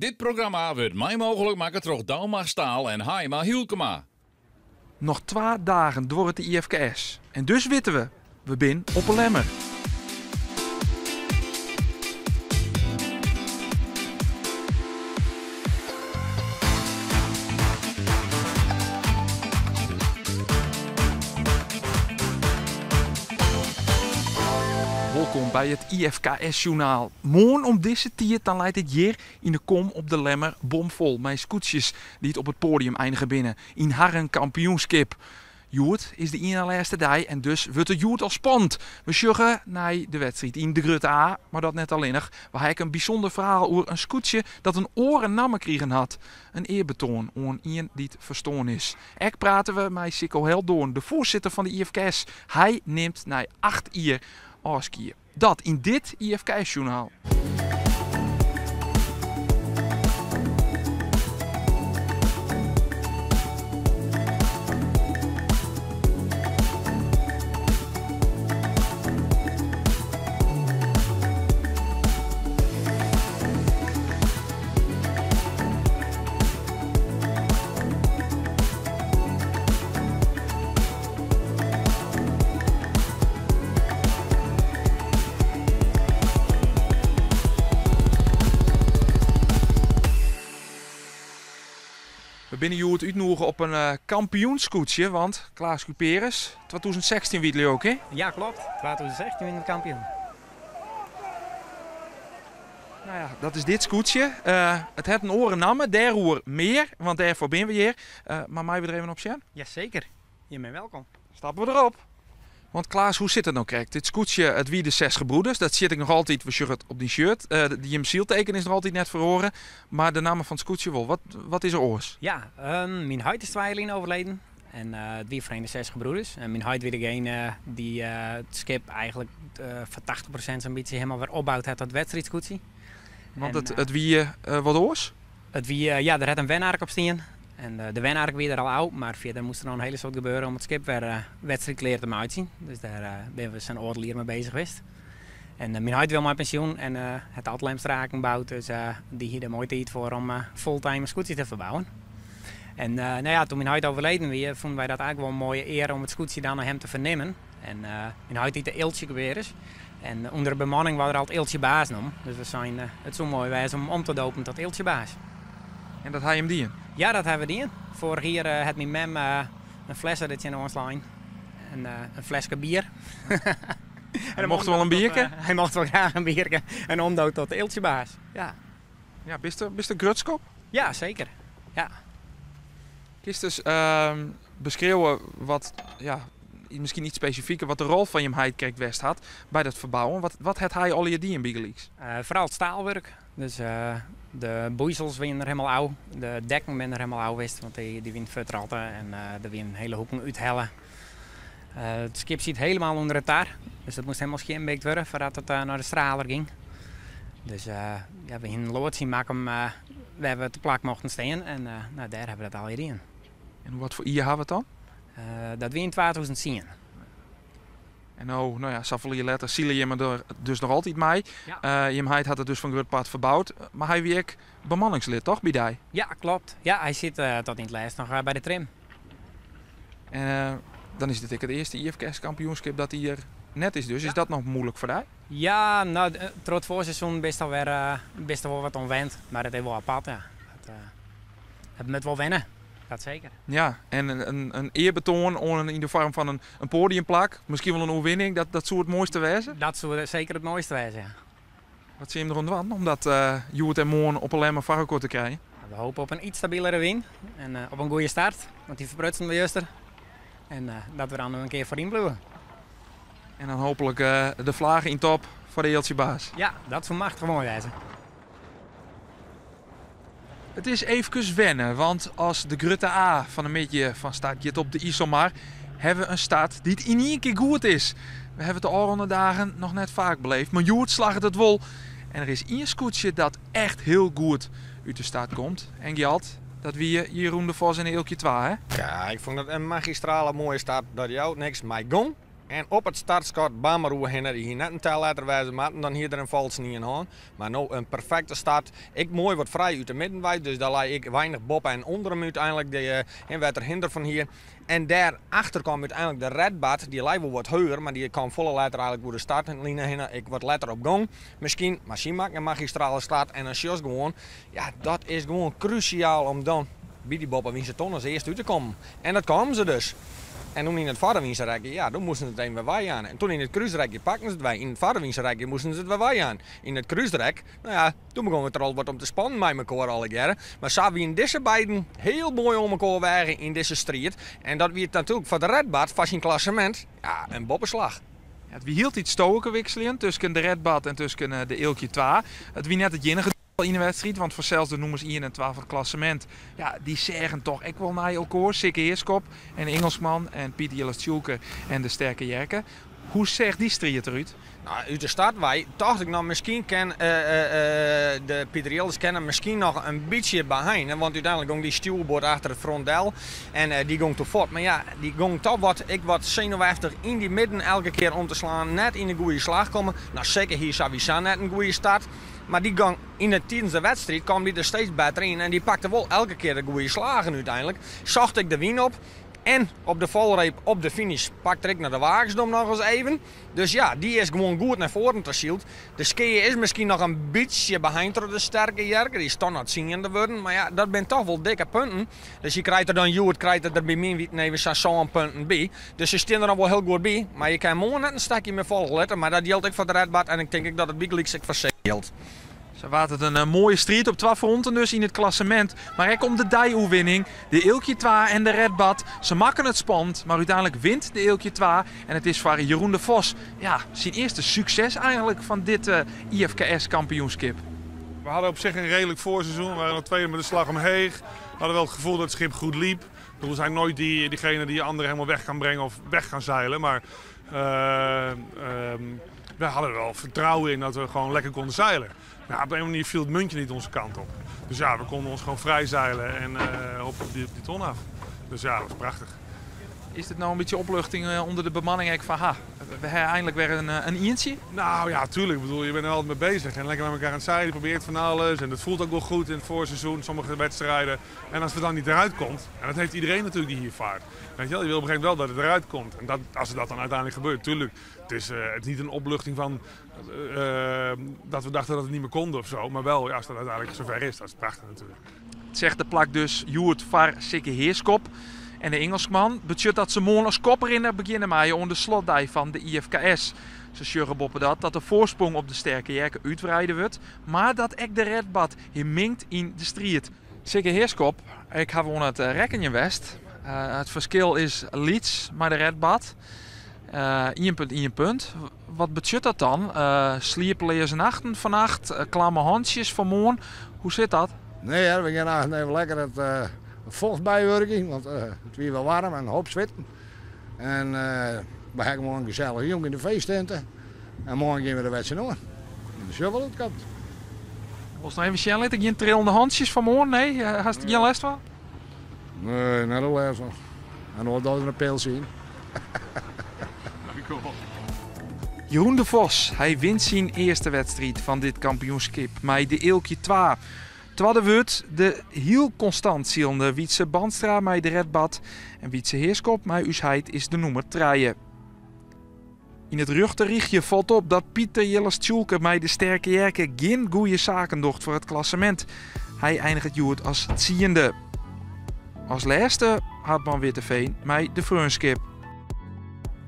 Dit programma wurdt mei mooglik makke troch Douma Staal en Haima Hylkema. Noch twa dagen duorret de IFKS en dus witte we, we bin op 'e Lemmer. Wolkom by it IFKS-sjoernaal. Moarn om dizze tiid dan leit it hjir yn de kom op De Lemmer bomfol mei skûtsjes dy't op it poadium einige binne yn harren kampioenskip. Hjoed is de ien na lêste dei en dus wurdt it hjoed al spannend. We sjogge nei de wedstriid yn de Grutte A, mar dat net allinnich. We ha ek in bysûnder ferhaal oer in skûtsje dat in oare namme krigen hat. In earbetoan oan ien dy't ferstoarn is. Ek prate we mei Sicko Heldoorn, de foarsitter fan de IFKS. Hy nimt nei acht jier ôfskie. Dat yn dit IFKS-sjoernaal. We binne hjoed útnoege op in kampioensskûtsje, want Klaas Kuperus, 2016 wie it leau ik, hè? Ja, klopt. 2016 wiene we kampioen. Nou ja, dat is dit skûtsje. It hat in oare namme, dêroer mear, want dêrfoar binne we hjir. Mar meie we der even op sjen? Jaseker, jim binne welkom. Stappe we derop. Want Klaas, hoe sit it no krekt? Dit skûtsje, it wie de Zes Gebroeders, dat sjit ik noch altyd, we sjogge it op dyn shirt. Jim sylteken is noch altyd net feroare, mar de namme fan it skûtsje wol. Wat is der oars? Ja, myn heit is twa jier lyn overleden. En it wie foarhinne de Zes Gebroeders. En myn heit wie degene dy't it skip eigentlik foar 80% sa'n bytsje helemaal wer opboud hat tot wedstriidskûtsje. Want it wie wat oars? It wie, ja, der hat in wenark op stien. En de wenark wie der al ôf, mar fierder moast der noch in hiele soad gebeure om it skip wer wedstriidklear te meitsjen. Dus dêr binne we sa'n oardel jier mei bezich west. En myn heit wie mei pensjoen en hat altyd Lemsteraken boud, dus dy hie der moai tiid foar om fulltime in skûtsje te ferbouwen. En nou ja, toen myn heit overleden wie, fûnen wy dat eigentlik wol in moaie eare om it skûtsje dan nei him te ferneamen. En myn heit hiet Eeltsje Kuperus. En ûnder de bemanning waard er altyd Eeltsje Baas noamd. Dus we seinen, it soe moai wêze om him om te dopen tot Eeltsje Baas. En dat ha jim dien? Ja, dat hawwe we dien. Foarich jier hat myn mem in flesse der tsjinoan slein. En in fleske bier. Hy mocht wol in bierke? Hy mocht wol graach in bierke. En omdoopt tot Eeltsje Baas, ja. Ja, bist der grutsk op? Ja, seker. Ja. Kinst dus beskriuwe wat, ja, miskien iets spesifiker, wat de rol fan jim heit krekt west hat by dat ferbouwen? Wat hat hy allegear dien bygelyks? Foaral it staalwurk. Dus de boeisels wiene der helemaal ôf, de dekken binne der helemaal ôf west, want dy wiene fuortrotte en der wiene hiele hoeken úthelle. It skip siet helemaal ûnder de tar, dus dat moast helemaal skjinbikt wurde foardat it nei de straler gyng. Dus ja, we hiene in loads yn Makkum wêr we te plak mochten stean en nou, dêr hawwe we dat allegear dien. En wat foar jier hawwe we it dan? Dat wie yn 2010. En no, nou ja, safolle jier letter sile jimme der dus noch altyd mei. Ja. Jim heit hat it dus foar in grut part ferboud, mar hy wie ek bemanningslid, toch, by dy? Ja, klopt. Ja, hy sit tot yn it lêst noch by de trim. En dan is dit ek it earste IFKS-kampioenskip dat hy der net is, dus is dat noch moeilik foar dy? Ja, no, troch it foarseizoen bist alwer, bist der wol wat oan wend, mar it is wol apart, ja. It moat wol wenne, dat seker. Ja, en in earbetoan oan yn de foarm fan in poadiumplak, miskien wol in oerwinning, dat soe it moaiste wêze? Dat soe seker it moaiste wêze, ja. Wat sille jim deroan dwaan om dat hjoed en moarn op 'e Lemmer foar elkoar te krijen? We hopen op in iets stabilere wyn en op in goede start, want dy ferprutsen we juster. En dat we dan in kear foaryn bliuwe. En dan hooplik de flage yn top foar de Eeltsje Baas. Ja, dat soe machtich moai wêze. It is eefkes wenne, want as de Grutte A fan 'e middei fan start giet op de Iselmar, hawwe we in start dy't yn ien kear goed is. We hawwe it de ôfrûne dagen noch net faak beleefd, mar hjoed slagget it wol. En der is ien skûtsje dat echt hiel goed út de start komt. En Gjalt, dat wie Jeroen de Vos en Eelkje Twa, hè? Ja, ik fûn dat in magistrale moaie start. Dat jout niks, mei gong. En op it startskot bam er oerhinne. Dy hie net in tel letter wêze moatten, dan hie er in falsen ien hân. Mar no in perfekte start. Ek moai wat frij út de midden wei, dus dêr lei ek weinich boppe en ûnder him úteinlik, de, wêr't er hinder fan hie. En dêr achter kwam úteinlik de Redbad, dy lei wol wat heger, mar dy kwam folle letter eigentlik oer de startline hinne, ek wat letter op gong miskien. Mar sy makken in magistrale start en dan sjochst gewoan, ja, dat is gewoan krusiaal om dan by dy boppewynse ton as earste út te kommen. En dat kamen se dus. En toen yn it foarwynse rekje, ja, doe moasten se it even wer weijaan. En toen yn it krúsrekje pakten se it wei. Yn it foarwynse rekje moasten se it wer weijaan. Yn it krúsrek, no ja, doe begûn it der al wat om te spannen mei mekoar allegearre. Mar sa wienen dizze beiden hiel moai oan mekoar weage yn dizze striid. En dat wie natuerlik foar de Redbad, foar syn klassemint, ja, in boppeslach. Ja, it wie hieltyd stoken wikseljen tusken de Redbad en tusken de Eelkje 2. It wie net it iennige yn de wedstriid, want fansels de nûmers ien en twa fan it klassemint, ja, dy seagen toch ek wol nei elkoar. Sikke Heerschop en de Ingelsman en Pieter Jilles Tjoelker en de Sterke Jerke. Hoe seach dy striid derút? Nou, út de start wei tocht ik noch, miskien kin de Pieter Jilles kin him miskien noch in bytsje beheine, want úteinlik gong dy stjoerboard achter it front del en dy gong toen fuort. Mar ja, dy gong toch wat, ek wat senuweftich yn dy midden elke kear om te slaan, net yn de goede slach komme. Nou, Sikke hie sawiesa net in goede start. Mar dy gong yn de tidens de wedstriid kaam dy der steeds better yn en dy pakte wol elke kear de goede slagen úteinlik. Socht ek de wyn op en op de folreep op de finish pakte er ek noch de Waaksdom noch ris even. Dus ja, dy is gewoan goed nei foaren ta syld. De skea is miskien noch in bytsje beheind troch de Sterke Jerke. Dy is toch noch tsiende wurden. Mar ja, dat binne toch wol dikke punten. Dus hy krijt der dan hjoed krijt er der by myn witen even sa'n sân punten by. Dus se stean der noch wol hiel goed by. Mar je kinne moarn net in stakje mear folge litte. Mar dat jildt ek foar de Redbad en ik tink ek dat it bygelyks ek foar Sikke jildt. Sa waard it in moaie striid op twa fronten dus yn it klassemint. Mar ek om de deioerwinning. De Eelkje 2 en de Redbad. Se makken it spannend, mar úteinlik wint de Eelkje 2. En it is foar Jeroen de Vos, ja, syn earste sukses eigentlik fan dit IFKS-kampioenskip. We hadden op zich een redelijk voorseizoen. We waren nog tweede met de slag om Heeg. We hadden wel het gevoel dat het schip goed liep. We zijn nooit diegene die anderen helemaal weg kan brengen of weg kan zeilen. Maar we hadden er wel vertrouwen in dat we gewoon lekker konden zeilen. Maar op een manier viel het muntje niet onze kant op. Dus ja, we konden ons gewoon vrij zeilen en op die ton af. Dus ja, dat was prachtig. Is dit nou een beetje opluchting onder de bemanning? Ik van, ha, we hebben eindelijk weer een eentje? Nou ja, tuurlijk. Je bent er altijd mee bezig. En lekker met elkaar aan het zeilen, je probeert van alles. En dat voelt ook wel goed in het voorseizoen, sommige wedstrijden. En als het dan niet eruit komt, en dat heeft iedereen natuurlijk die hier vaart. Je wil op een gegeven moment wel dat het eruit komt. En als het dat dan uiteindelijk gebeurt, tuurlijk. Het is niet een opluchting van dat we dachten dat het niet meer konden. Maar wel, ja, als dat uiteindelijk zover is, dat is prachtig natuurlijk. Het zegt de plak dus Joert var Sikke Heerschop. En de Engelsman betjut dat ze morgen als koprinner beginnen maaien onder de slotdij van de IFKS. Ze sjuggen boppen dat de voorsprong op de Sterke Jerke uitbreiden wordt, maar dat ek de Redbad hier minkt in de strijd. Sikke Heerschop, ik heb gewoon het Rekkenje West. Het verschil is lyts, maar de Redbad. 1 punt, 1 punt. Wat betjut dat dan? Sliepeloze nachten vannacht, klamme handjes vanmorgen. Hoe zit dat? Nee, hè, we gaan eigenlijk even lekker het vocht bijwerken, want het weer wel warm en een hoop zwitten. En we hebben gewoon een gezellige jong in de feesttenten. En morgen gaan we de wedstrijd door. En de shovel het komt. Was nog even snel, ik geen trillende handjes vanmorgen? Nee, had je geen last van? Nee, net een last van. En dan dat er een pil zien. Jeroen de Vos, hij wint zijn eerste wedstrijd van dit kampioenschap met de Eelkje 2. Tweede wordt de heel constant zielende Wietse Bandstra met de Redbad en Wietse Heerschop met Usheid is de nummer 3. In het rugterrichtje valt op dat Pieter Jilles Tjoelke met de Sterke Jerke geen goede zaken docht voor het klassement. Hij eindigt Joert als 10e. Als laatste had man Witteveen met de Freunskip.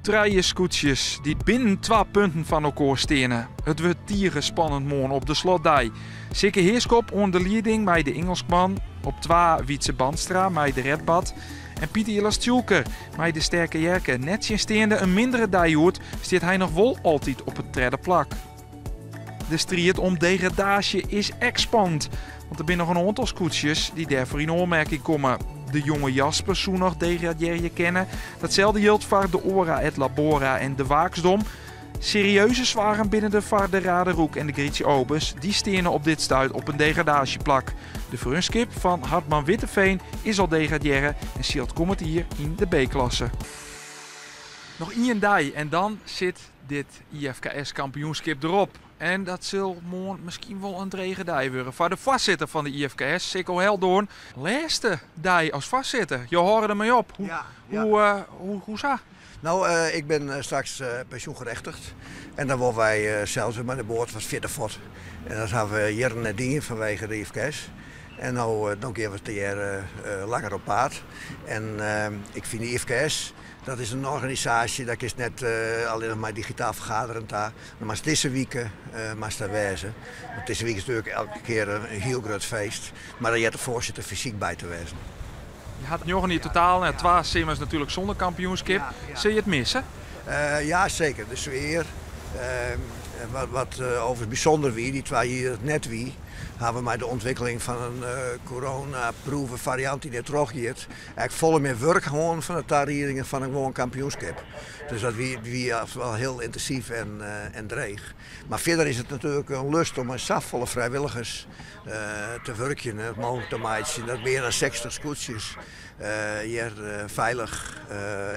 Drie scootjes die binnen 2 punten van elkaar stenen. Het wordt tieren spannend morgen op de slotdij. Sikke Heerschop onder de leiding bij de Engelsman. Op 2 Wietse Bandstra bij de Redbad. En Pieter Jilles Tjoelker bij de Sterke Jerke. Net sinds steende een mindere dijhoed staat hij nog wel altijd op het derde plak. De strijd om degradage is expand. Want er zijn nog een aantal scootjes die daarvoor in aanmerking komen. De jonge Jasper zou nog degradeer je kennen. Datzelfde geldt voor de Ora, het Labora en de Waaksdom. Serieuze zwaren binnen de Var de Raderoek en de Grietje Obes, die stenen op dit stuit op een degradatieplak. De Freunskip van Hartman Witteveen is al degraderen en Sielt komt hier in de B-klasse. Noch ien dei en dan sit dit IFKS kampioenskip derop. En dat sil moarn miskien wol in drege dei wurde foar de foarsitter fan de IFKS, Sicko Heldoorn. Lêste dei as foarsitter, jo hâlde der mei op. Hoe, Ja, ja. hoe, eh, hoe, hoe sa? Nou, ik bin straks pensjoengerechtigd. En dan wolle wy sels wer mei de boat wat fierder fuort. En dat hawwe we jierren net dien fanwege de IFKS. En no, no gean we tegearre langer op paad. En ik fyn de IFKS, dat is in organisaasje, dêr kinst net allinnich mei digitaal fergaderen ta. Dan moatst dizze wike moatst dêr wêze. Want dizze wike is natuerlik elke kear in hiel grut feest. Mar dêr heart de foarsitter fysyk by te wêzen. Je hat njoggen jier totaal, no twa simmers natuerlik sûnder kampioenskip. Sil je it misse? Ja, seker. De sfear. Wat overigens bysûnder wie, dy twa jier dat it net wie, hawwe we mei de ûntwikkeling fan in coronaproeve fariant dy't net trochgiet, ek folle mear wurk hân fan de tariedingen fan in gewoan kampioenskip. Dus dat wie wol hiel yntinsyf en dreech. Mar fierder is it natuerlik in lust om mei safolle frijwilligers te wurkjen en it mooglik te meitsjen dat mear dan 60 skûtsjes hjir feilich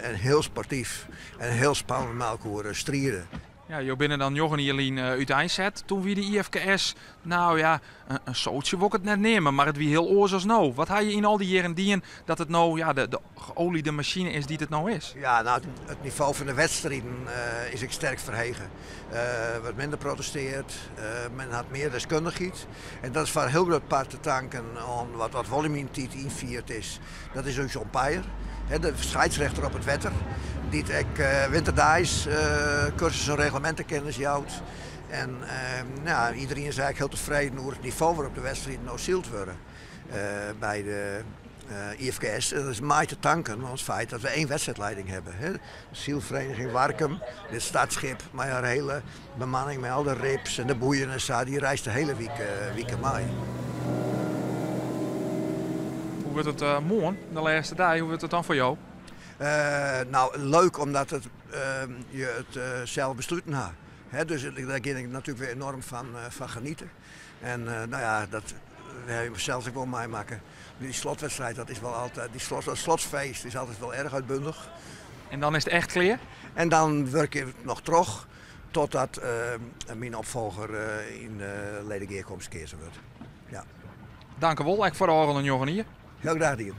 en hiel sportyf en hiel spannend mei elkoar stride. Ja, jo binne dan njoggen jier lyn úteinset. Toen wie de IFKS, nou ja, in soadsje wol ik it net neame, mar it wie hiel oars as no. Wat ha je yn al dy jierren dien dat it no, ja, de geoliede masine is dy't it no is? Ja, nou, it nivo fan de wedstriden is ek sterk ferhege. Wurdt minder protesteard, men hat mear deskundichheid. En dat is foar in hiel grut part te tanken oan wat wol yn myn tiid ynfierd is. Dat is ús umpire, de scheidsrechter op it wetter, dy't ek winterdeis kursussen reglemintekennis jout. En ja, iderien is eigentlik hiel tefreden oer it nivo wêrop't de wedstriden no syld wurde by de IFKS. En dat is mei te tanken oan it feit dat we één wedstrijdleiding hawwe. De Sylfereniging Warkum, dit startskip mei har hiele bemanning, mei al de rips en de boeien en sa, dy reist de hiele wike mei. Hoe wurdt it moarn, de lêste dei, hoe wurdt it dan foar jo? Nou, leuk omdat je it sels besluten ha. Dus dêr gean ik natuerlik wer enorm fan genieten. En nou ja, dat ha je sels ek wol meimakke. Dy slotwedstrijd, dat is wol altyd, dy slot, dat slotfeest is altyd wol erch uitbundig. En dan is it echt klear? En dan wurkje ik noch troch totdat myn opfolger yn de ledegearkomst keazen wurdt. Ja. Dank u wol, ek foar de ôfrûne njoggen jier. Hiel graach dien.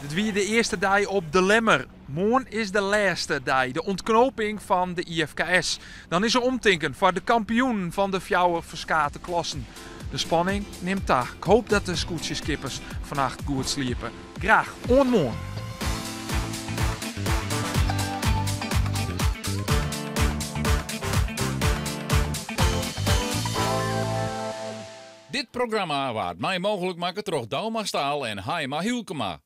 Dit wie de earste dei op De Lemmer. Moarn is de lêste dei, de ûntknoping fan de IFKS. Dan is der omtinken foar de kampioenen fan de fjouwer ferskate klassen. De spanning nimt ta. Ik hoop dat de skûtsjeskippers fannacht goed sliepe. Graach oant moarn. Dit programma waard mei mooglik makke troch Douma Staal en Haima Hylkema.